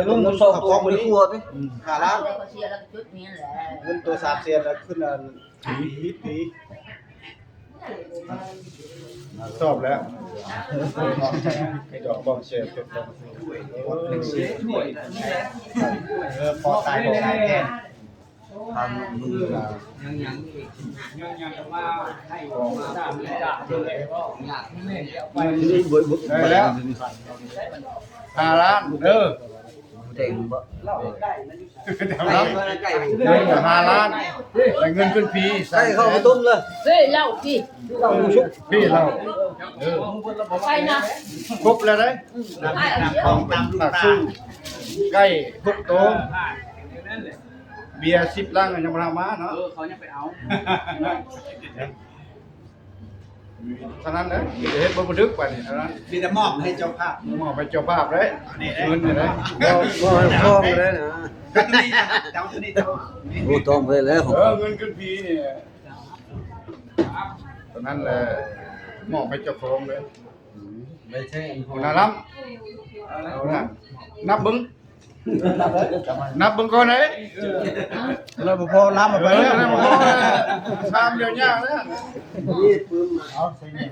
ລຸງສອງໂຕໄປຄົວຕິ ຫ້າລ້ານ ເງິນໂຕສາມແສນ ແລ້ວຂຶ້ນອັນ ຊອບແລ້ວ ດອກບອມເຊລ ເອີ ພໍຕາຍບໍ່ຕາຍແທ້ ທາງລຸງ ຍັງ ຍັງອີກ ຍັງ ຍັງວ່າໃຫ້ອອກມາ ໄດ້ແລ້ວ ຫ້າລ້ານເດີ ແຕ່ງບໍ່ ເອົາ ເງິນຫ້າລ້ານ ໄດ້ເງິນຂຶ້ນພີ ໃສ່ເຂົ້າມາຕົ້ມເລີຍ ເຮີ້ຍ ເຫຼົ້າພີ້ ເຫຼົ້າຊຸບພີເຫຼົ້າ ເອີ ໄປນະ ຄົບແລ້ວເດ້ ຂອງຕາມລູກຕາ ໄກ່ຫົກໂຕ ເບຍສິບລັງ ຍັງບໍ່ທັນມາເນາະ ເອີ ເຂົາຍັງໄປເອົາ ເທົ່ານັ້ນແຫຼະ ມີແຕ່ເຮັດບໍ່ປະດຶກບາດນີ້ ເທົ່ານັ້ນ ມີແຕ່ມອບໃຫ້ເຈົ້າພາບ ມອບໃຫ້ເຈົ້າພາບເດ້ ເງິນນີ້ເດ້ ບໍ່ ບໍ່ໃຫ້ຟ້ອງເລີຍນະ ໂອ້ ຕ້ອງໄປແລ້ວ ເອີ ເງິນຂຶ້ນພີນີ້ ເທົ່ານັ້ນແຫຼະ ມອບໃຫ້ເຈົ້າຂອງເດ້ ໄດ້ແທ້ ຫົວໜ້າລຳ ເອົານະ ນັບເບິ່ງ ນັບເບິ່ງກ່ອນເດ້ ແລ້ວບໍ່ພໍລຳເອົາໄປ ເອີ ແລ້ວບໍ່ພໍ ຊາມດຽວຍາກແລ້ວ ນີ້ປຶ້ມ ເອົາໃສ່ນີ້